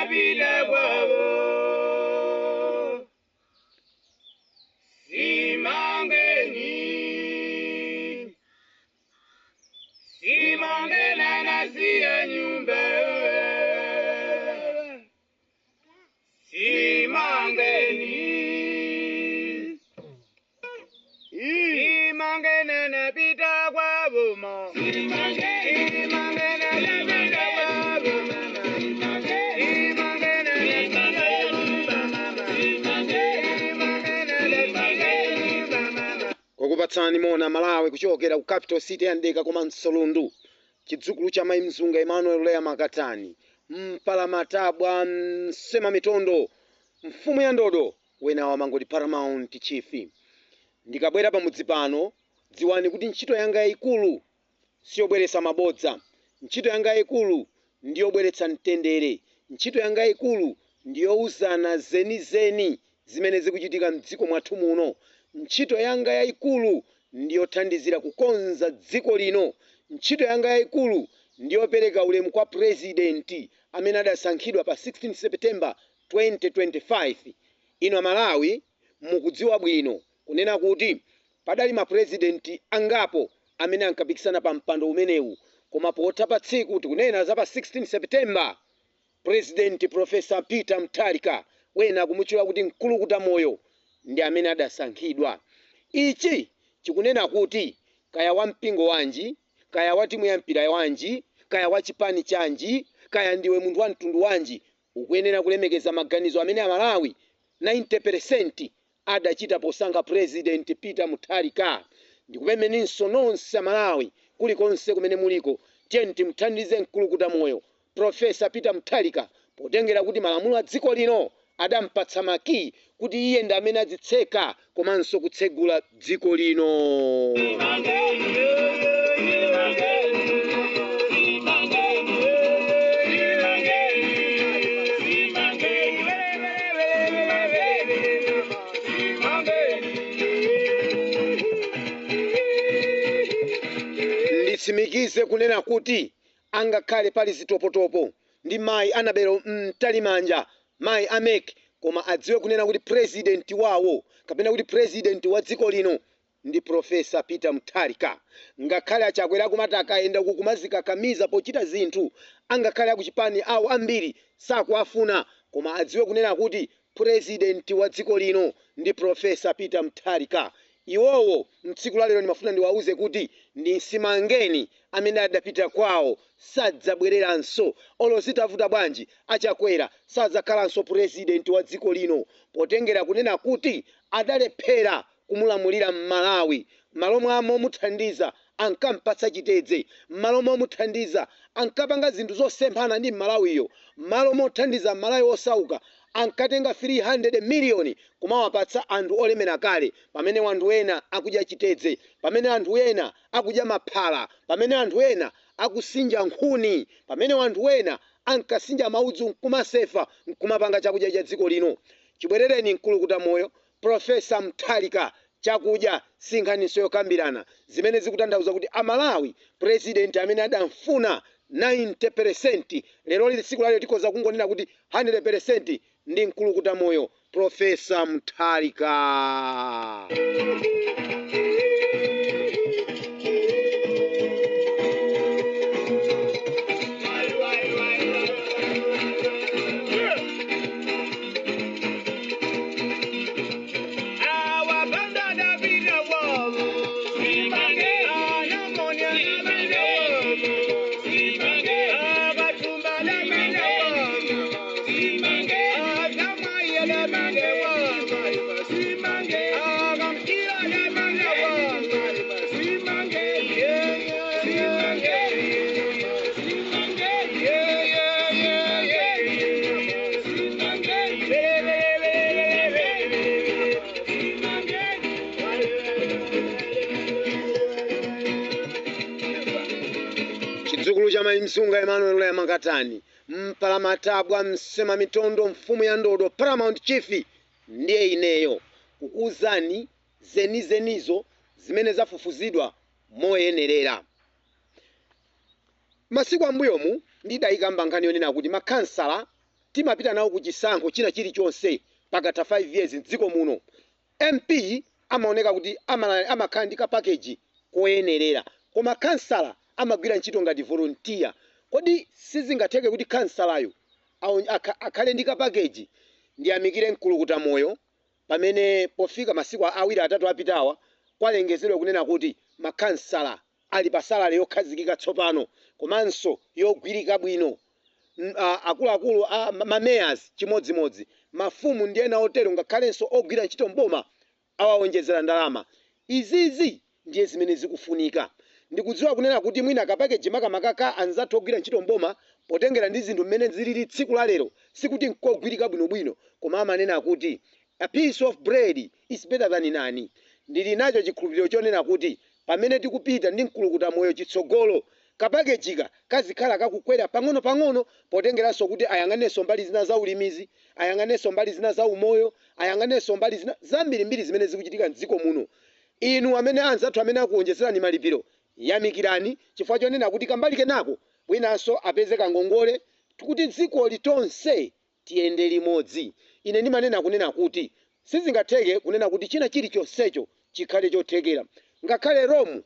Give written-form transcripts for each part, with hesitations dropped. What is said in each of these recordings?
Adapita kwavo. Simangeni. Simangeni anasiya nyumba. Simangeni. Simangeni anapita kwavo ma. Simangeni anapita kwavo mama. Simangeni anasiya nyumba mama. Simangeni anasiya nyumba mama. Kukupatsani moni Malawi kuchokera ku capital city ya Ndeka komanso Lundu, chidzukulu cha Mayi Mzunga Emmanuel Leya Makatani, mpalamatabwa, msema mitondo, mfumu ya ndodo, wena wamangoti paramount chief. Ndikabwera pamudzi pano, dziwani kuti ntchito yanga yayikulu siyobweretsa mabodza. Ntchito yanga yayikulu ndiyobweretsa mtendere. Ntchito yanga yayikulu ndiyouzana zenizeni zimene zikuchitika mdziko mwathu muno. Ntchito yanga yayikulu ndiyothandizira kukonza dziko lino. Ntchito yanga yayikulu ndiyopereka ulemu kwa purezidenti amene adasankhidwa pa 16 September 2025. Ino Amalawi mukudziwa bwino kunena kuti padali mapurezidenti angapo amene ankapikisana pa mpando umenewu, koma potha pa tsiku, tikunena za pa 16 September, President Professor Peter Mutharika, wena kumutchula kuti Mkulukuta Moyo, ndi amene adasankhidwa. Ichi chikunena kuti kaya wa mpingo wanji, kaya wa timu ya mpira wanji, kaya wa chipani chanji, kaya ndiwe munthu wa mtundu wanji, ukuyenera kulemekeza maganizo amene Amalawi 90% adachita posankha President Peter Mutharika. Ndikupempheninso nonse Amalawi kulikonse kumene muliko, tiyeni timuthandize Mkulukuta Moyo Professor Peter Mutharika, potengera kuti malamulo a dziko lino adampatsa makiyi kuti iye ndi amene adzitseka komanso kutsegula dziko lino. Nditsimikize kunena kuti angakhale pali zitopotopo ndi Mayi Annabel Mtalimanja, mayi a MEC, koma adziwe kunena kuti president wawo, kapena kuti president wa dziko lino, ndi Professor Peter Mutharika. Ngakhale aChakwera kumati akayenda uku kumazikakamiza pochita zinthu, angakhale akuchipani awo ambiri sakuafuna, koma adziwe kunena kuti president wa dziko lino ndi Professor Peter Mutharika. Iwowo mtsiku la lero ndimafuna ndiwauze kuti ndi Simangeni amene adapita kwawo, sadzabwereranso. Olo zitavuta bwanji, aChakwera sadzakhalanso president wa dziko lino, potengera kunena kuti adalephera kumulamulira Mmalawi. M'malo mwa momuthandiza ankampatsa chitedze, m'malo momuthandiza ankapanga zinthu zosemphana ndi Mmalawiyo, m'malo mothandiza Mmalawi osauka ankatenga 300 miliyoni kumawapatsa anthu olemera kale, pamene anthu ena akudya chitedze, pamene anthu ena akudya maphala, pamene anthu ena akusinja nkhuni, pamene anthu ena ankasinja maudzu nkumasefa nkumapanga chakudya cha dziko lino. Chibwerereni Mkulukuta Moyo Professor Mutharika, chakudya si nkhaniso yokambirana, zimene zikutanthauza kuti Amalawi president amene adamfuna 90%, lero lili tsiku lalero tikhoza kungonena kuti 100%, ndi Mkulukuta Moyo Professor Mutharika. Chidzukulu cha Mayi Msunga Emmanuel Ulaya Makatani, mpalamatabwa, msema mitondo, mfumu ya ndodo, paramount chief, ndiye ineyo kukuuzani zenizenizo zimene zafufuzidwa moyenerera. Masiku ambuyomu ndidayikamba nkhani yonena kuti makhansala Timapita nawo ku chisankho china chilichonse pakatha 5 years mdziko muno. MP amaoneka kuti amakhala ndi ka package koyenerera, koma kansala amagwira ntchito ngati volunteer. Kodi sizingatheke kuti kansalayo akhale ndi ka package? Ndiyamikire Mkulukuta Moyo pamene pofika masiku awiri atatu apitawa kwalengezedwa kunena kuti makhansala ali pa salary yokhazikika tsopano komanso yogwirika bwino. Akuluakulu a ma mayors chimodzimodzi, mafumu ndi ena otero, ngakhalenso ogwira ntchito mboma awawonjezera ndalama. Izizi ndiye zimene zikufunika. Ndikudziwa kunena kuti mwina ka package makamaka ka anzathu ogwira ntchito mboma, potengera ndi zinthu mmene zilili tsiku la lero, sikuti nkogwirika bwinobwino, koma amanena kuti a piece of bread is better than none. Ndili nacho chikhulupiriro chonena kuti pamene tikupita ndi Mkulukuta Moyo chitsogolo, ka package ka kazikhala kakukwera pang'ono-pang'ono, potengeranso kuti ayang'anenso mbali zina za ulimizi, ayang'anenso mbali zina za umoyo, ayang'anenso mbali zina zambirimbiri zimene zikuchitika mdziko muno. Inu amene anzathu amene akuwonjezerani malipiro, yamikirani chifukwa chonena kuti kambali kenako winanso apeze kangongole kuti dzikoli tonse tiyende limodzi. Ine ndimanena kunena kuti sizingatheke kunena kuti china chilichonsecho chikhale chothekera. Ngakhale Rome,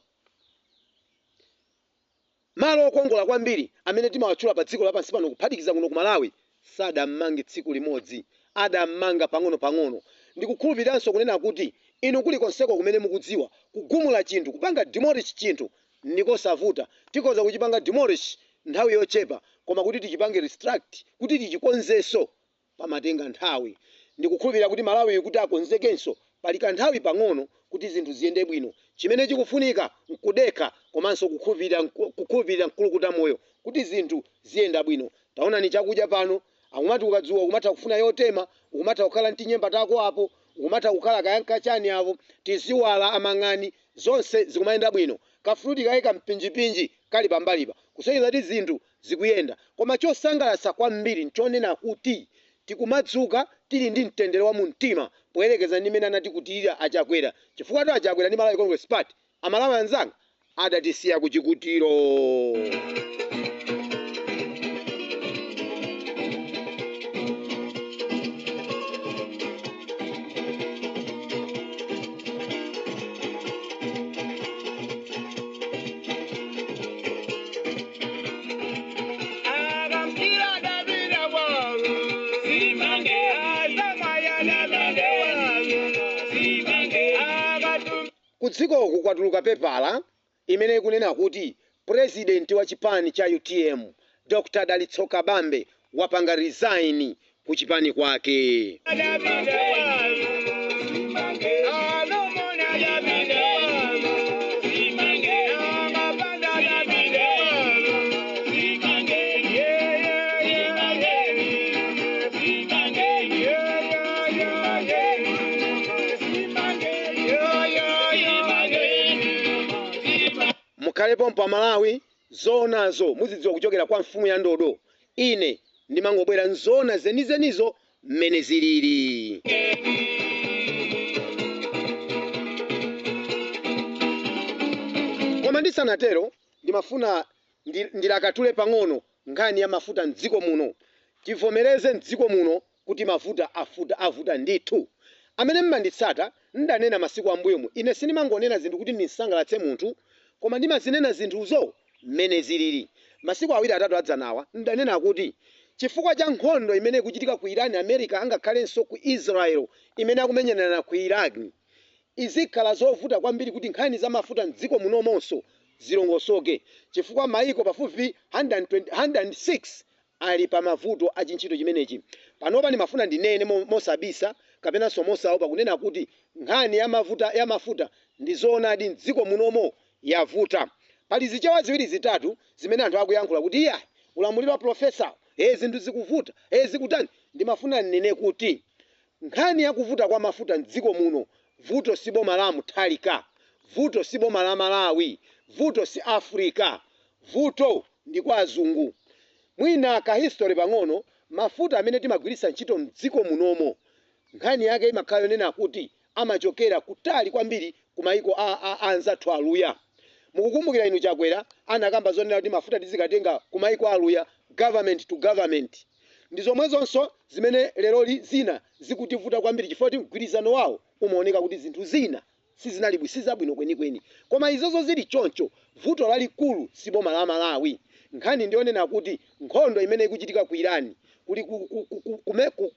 malo okongola kwambiri amene timawatchula pa dziko lapansi pano, kuphatikiza kuno ku Malawi, sadammange tsiku limodzi, adammanga pang'ono-pang'ono. Ndikukhulupiriranso kunena kuti inu kulikonseko kumene mukudziwa, kugumula chinthu, kupanga demolish chinthu ndikosavuta. Tikhoza kuchipanga demolish nthawi yochepa, koma kuti tichipange restruct, kuti tichikonzenso, pamatenga nthawi. Ndikukhulupirira kuti Malawi kuti akonzekenso pali kanthawi pang'ono kuti zinthu ziyende bwino. Chimene chikufunika nkudekha komanso kukhulupirira Mkulukuta Moyo kuti zinthu ziyenda bwino. Taonani chakudya pano, akumati ukadzuka ukumatha kufuna yotema, ukumatha kukhala mtinyemba tako apo, ukumatha kukhala kayankachani apo, tiziwala amang'ani, zonse zikumayenda bwino. Ka fruit kaye kampinjipinji kali pambalipa kusonyeza kuti zinthu zikuyenda. Koma chosangalatsa kwambiri nchonena kuti tikumadzuka tili ndi mtendere wa mumtima poyerekeza ndi mmene anatikutirira Achakwera, chifukwa tu Achakwera ndi Malawi Congress Party, Amalawi anzanga, adatisiya kuchikutiro. Akampira Davida wawo. Azamaya Davida wawo. Akatum Ku dzikoku kwatuluka pepala imene ikunena kuti president wa chipani cha UTM, Dr Dalitso Kabambe, wapanga resign ku chipani kwake. Davida wawo. Alomona Davida wawo. Amapanda Davida wawo. Yeah, yeah, yeah, yeah. Yeah, yeah, yeah, yeah. Yeah, yeah, yeah, yeah. Mukhalepo pa Malawi, zoonazo muzidziwa kuchokera kwa mfumu ya ndodo. Ine ndimangobwera nzoona zenizenizo mmene zilili. Koma ndisanatero, ndimafuna ndilakatule pang'ono nkhani ya mafuta mdziko muno. Tivomereze mdziko muno kuti mafuta afuta, avuta ndithu. Amene mmanditsata, ndanena masiku ambuyomu, ine sindimangonena zinthu kuti ndisangalatse munthu, koma ndimazinena zinthuzo mmene zilili. Masiku awiri atatu adzanawa ndanena kuti chifukwa cha nkhondo imene ikuchitika ku Iran, America, angakhalenso ku Israel imene akumenyerana ku Iraq, izikhala zovuta kwambiri kuti nkhani za mafuta mdziko munomonso zilongosoke, chifukwa maiko pafupi 120 106 ali pa mavuto a chintchito chimenechi. Panopa ndimafuna ndinene mosabisa kapenanso mosaopa kunena kuti nkhani ya mafuta ndi zoonadi mdziko munomo yavuta. Pali zichewa ziwiri zitatu zimene anthu akuyankhula kuti iya, ulamuliro wa professor, e zinthu zikuvuta, e zikutani. Ndimafuna ndinene kuti nkhani yakuvuta kwa mafuta mdziko muno, vuto si boma la Mutharika, vuto si boma la Malawi, vuto si Africa, vuto ndi kwa azungu. Mwina ka history pang'ono: mafuta amene timagwiritsa ntchito mdziko munomo, nkhani yake imakhala yonena kuti amachokera kutali kwambiri ku maiko a anzathu aluya. Mukukumbukira inu Chakwera anakamba zonena kuti mafuta tizikatenga ku maiko aluya, government to government. Ndi zomwezonso zimene leroli zina zikutivuta kwambiri, chifukwa kuti mgwirizano wawo umaoneka kuti zinthu zina sizinali sizabwino kwenikweni. Koma izozo zili choncho, vuto lalikulu si boma la Malawi. Nkhani ndionena kuti nkhondo imene ikuchitika ku Iran, kuli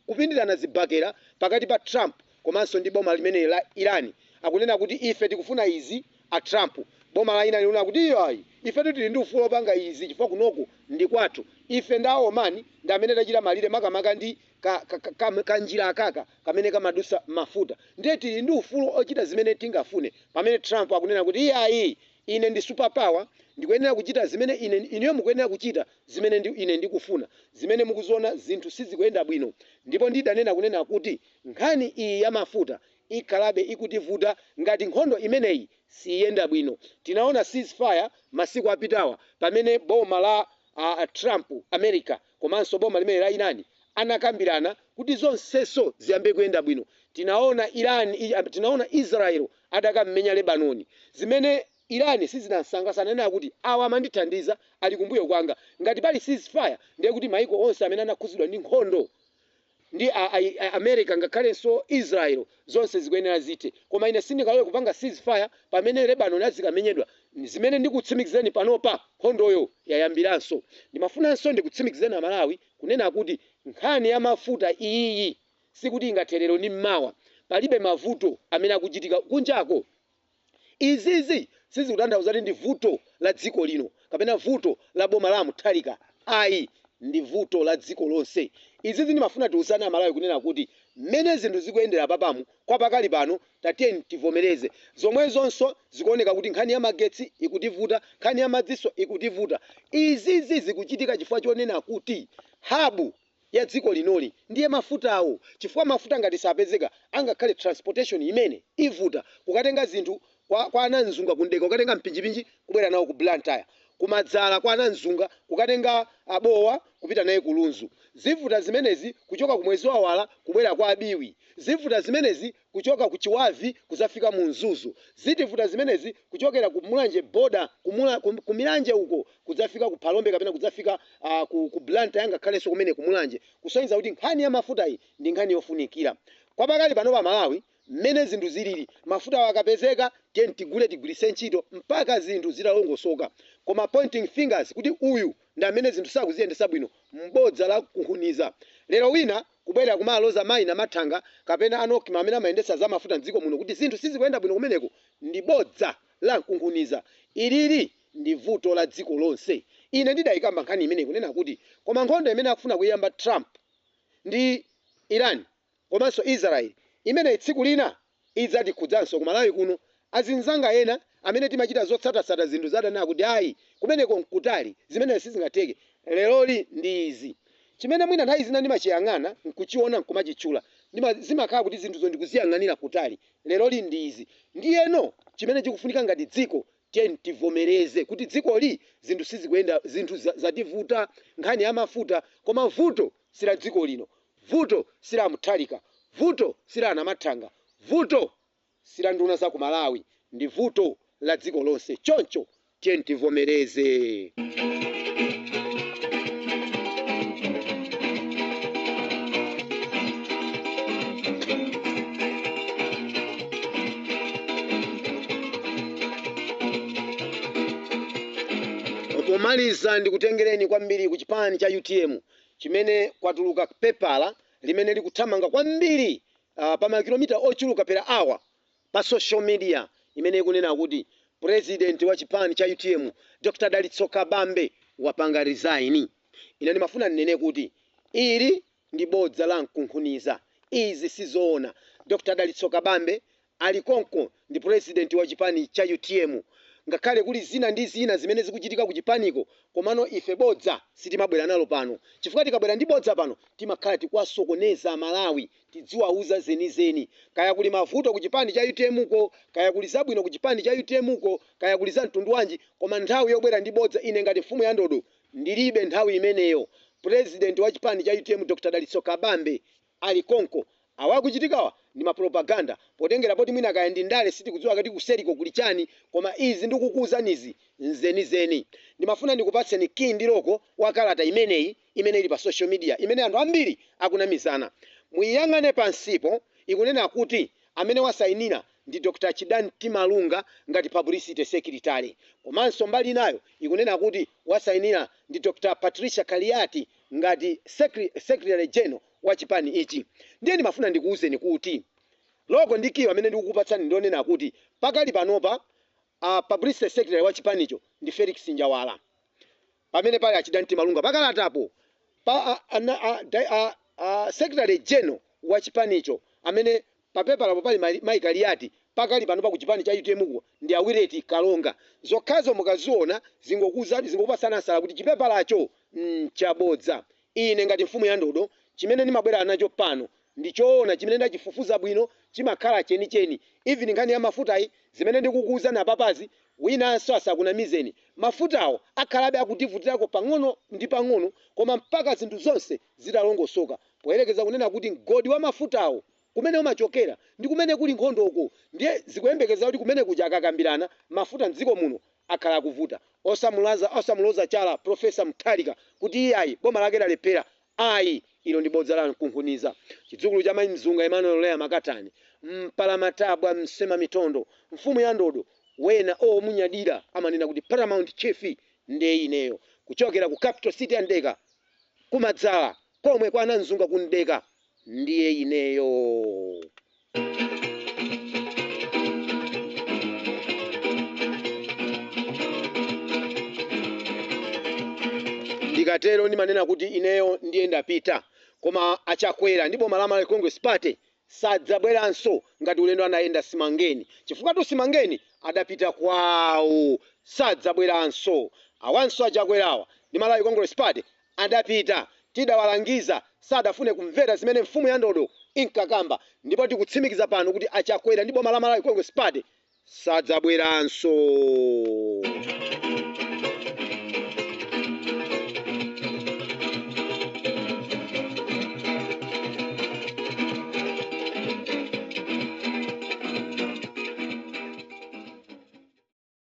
kupindirana zibakera pakati pa Trump komanso ndi boma limene la Iran. Akunena kuti ife tikufuna izi, a Trump. Boma la Iran likunena kuti iyayi, ife tili ndi ufulu wopanga izi chifukwa kunoku ndi kwathu. Ife ndi Omani ndi amene tachita malire, makamaka ndi kanjira akaka kamene kamadusa mafuta, ndiye tili ndi ufulu ochita zimene tingafune. Pamene Trump akunena kuti iyayi, ine ndi superpower, ndikuyenera kuchita zimene ine, inuyo mukuyenera kuchita zimene ine ndikufuna. Zimene mukuziona, zinthu sizikuyenda bwino. Ndipo ndidanena kunena kuti nkhani iyi ya mafuta ikhalabe ikutivuta ngati nkhondo imeneyi siyenda bwino. Tinaona ceasefire masiku apitawa pamene boma la Trump, America, komanso boma limene la Iran anakambirana kuti zonseso ziyambe kuyenda bwino. Tinaona Iran, tinaona Israel adakamenya Lebanon, zimene Iran sizinasangalatsa. Ananena kuti awa amandithandiza, ali kumbuyo kwanga. Ngati pali ceasefire, ndiye kuti maiko onse amene anakhuzidwa ndi nkhondo ndi America ngakhalenso Israel, zonse zikuyenera zithe. Koma ine sindingalole kupanga ceasefire pamene Lebanon azikamenyedwa. Zimene ndikutsimikizeni panopa, nkhondoyo yayambiranso. Ndimafunanso ndikutsimikizeni Amalawi kunena kuti nkhani ya mafuta iyiyi sikuti ingatherero ndi mmawa. Palibe mavuto amene akuchitika kunjako. Izizi sizikutanthauza kuti ndi vuto la dziko lino kapena vuto la boma la Mutharika, ayi, ndi vuto la dziko lonse. Izizi ndimafuna tiuzane Amalawi kunena kuti mmene zinthu zikuyendera papamu kwa pakali pano, tatiyeni tivomereze. Zomwezonso zikuoneka kuti nkhani ya magetsi ikutivuta, nkhani ya madziso ikutivuta. Izizi zikuchitika chifukwa chonena kuti hub ya dziko linoli ndiye mafutawo, chifukwa mafuta ngati sapezeka, angakhale transportation imene ivuta, kukatenga zinthu kwa anamzunga kundeka, kukatenga mpinjipinji kubwera nawo ku Blantyre, kumadzala kwa anamzunga kukatenga abowa kupita naye ku Lunzu. Zivuta zimenezi kuchoka ku Mwezi Wawala kubwera kwa Abiwi. Zivuta zimenezi kuchoka ku Chiwavi kuzafika mu Mzuzu. Zitivuta zimenezi kuchokera ku Mulanje border, ku Milanje uko, kudzafika ku Phalombe kapena kudzafika ku Blantyre, ngakhalenso kumene ku Mulanje. Kusonyeza kuti nkhani ya mafuta iyi ndi nkhani yofunikira kwa pakali pano pa Malawi. Mmene zinthu zilili, mafuta akapezeka, tiyeni tigule, tigwiritse ntchito mpaka zinthu zitalongosoka. Koma pointing fingers kuti uyu ndi amene zinthu sakuziyendesa bwino, mbodza la kunkhuniza. Lero wina kubwera kumaloza mayi Namathanga kapena a NOCMA amene amayendesa za mafuta mdziko muno kuti zinthu sizikuyenda bwino kumeneko, ndi bodza la mkunkhuniza. Ilili ndi vuto la dziko lonse. Ine ndidayikamba nkhani imene kunena kuti koma nkhondo imene akufuna kuyamba Trump ndi Iran komanso Israel imene tsiku lina idzatikhudzanso ku Malawi kuno. Azinzanga ena amene timachita zotsatasata zinthu zadanena kuti ayi, kumeneko nkutali, zimene sizingatheke. Leroli ndi izi chimene mwina nthawi zina ndimachiyang'ana nkuchiona nkumachitchula, zimakhala kuti zinthuzo ndikuziyang'anira kutali. Leroli ndi izi. Ndiyeno chimene chikufunika ngati dziko, tiyeni tivomereze kuti dzikoli zinthu sizikuyenda, zinthu zativuta, nkhani ya mafuta. Koma vuto si la dziko lino, vuto si la Mutharika, vuto si la Anamathanga, vuto si la nduna za ku Malawi, ndi vuto la dziko lonse. Choncho tiyeni tivomereze. Pomaliza, ndikutengereni kwambiri ku chipani cha UTM chimene kwatuluka pepala limene likuthamanga kwambiri pa makilomita ochuluka per hour pa social media, imene ikunena kuti president wa chipani cha UTM, Dr Dalitso Kabambe, wapanga resign. Ine ndimafuna ndinene kuti ili ndi bodza la mkunkhuniza. Izi sizoona. Dr Dalitso Kabambe ali konko, ndi president wa chipani cha UTM, ngakhale kuli zina ndi zina zimene zikuchitika ku chipaniko. Komano ife bodza sitimabwera nalo pano, chifukwa tikabwera ndi bodza pano timakhala tikuwasokoneza Amalawi. Tidziwauza zenizeni. Kaya kuli mavuto ku chipani cha UTM ko, kaya kuli zabwino ku chipani cha UTM ko, kaya kuli za mtundu wanji, koma nthawi yobwera ndi bodza, ine ngati mfumu ya ndodo ndilibe nthawi imeneyo. President wa chipani cha UTM, Dr Dalitso Kabambe, ali konko. Awakuchitikawa ndi mapropaganda, potengera poti mwina kaya ndi ndale, sitikudziwa kati kuseriko kuli chani. Koma izi ndikukuwuzanizi nzenizeni. Ndimafuna ndikupatseni key ndi lock wa kalata imeneyi. imene ili pa social media, imene anthu ambiri akunamizana. Muyang'ane pansipo, ikunena kuti amene wasayinira ndi Dr. Chidan Timalunga ngati publicity secretary, komanso mbali inayo ikunena kuti wasayinira ndi Dr. Patricia Kaliati ngati secretary general wa chipani ichi. Ndiye ndimafuna ndikuwuzeni kuti lock ndi key amene ndikukupatsani ndionena kuti pakali panopa publicity secretary wa chipanicho ndi Felix Njawala, pamene pali a Chidan Timalunga pakalatapo pa secretary general wa chipanicho amene papepalapo pali Mai Kaliati, pakali pano pa ku chipani cha UTM ku ndi Awireti Kalonga. Zokhazo mukaziona zingokuza zingokupasana ansala kuti chipepalacho nchabodza. Ine ngati mfumu ya ndodo, chimene ndimabwera nacho pano ndi choona chimene ndachifufuza bwino, chimakhala chenicheni. Even nkhani ya mafutayi zimene ndikukuuza napapazi, winanso asakunamizeni. Mafutawo akhalabe akutivutirako pang'ono ndi pang'ono, koma mpaka zinthu zonse zitalongosoka, poyerekeza kunena kuti mgodi wa mafutawo kumene umachokera ndi kumene kuli nkhondoko. Ndiye zikuyembekeza kuti kumene kuja akakambirana, mafuta mdziko muno akhala akuvuta. Osamuloza chala Professor Mutharika kuti iye ayi, boma lake lalephera, ayi, ilo ndi bodza la mkunkhuniza. Chidzukulu cha Mayi Mzunga Emmanuel Leya Makatani, mpalamatabwa, msema mitondo, mfumu ya ndodo, wena omunyadira amanena kuti paramount chief, ndiye ineyo, kuchokera ku capital city ya Ndeka, kumadzala komwe kwa anamzunga ku Ndeka, ndiye ineyo. Ndikatero ndimanena kuti ineyo ndiye ndapita, koma achakwera ndi boma la Malawi Congress Party sadzabweranso ngati ulendo anayenda Simangeni, chifukwa tu Simangeni adapita kwawo. Sadzabweranso awanso achakwerawa ndi Malawi Congress Party adapita. Tidawalangiza, sadafune kumvera zimene mfumu ya ndodo inkakamba, ndipo tikutsimikiza pano kuti achakwera ndi boma la Malawi Congress Party sadzabweranso.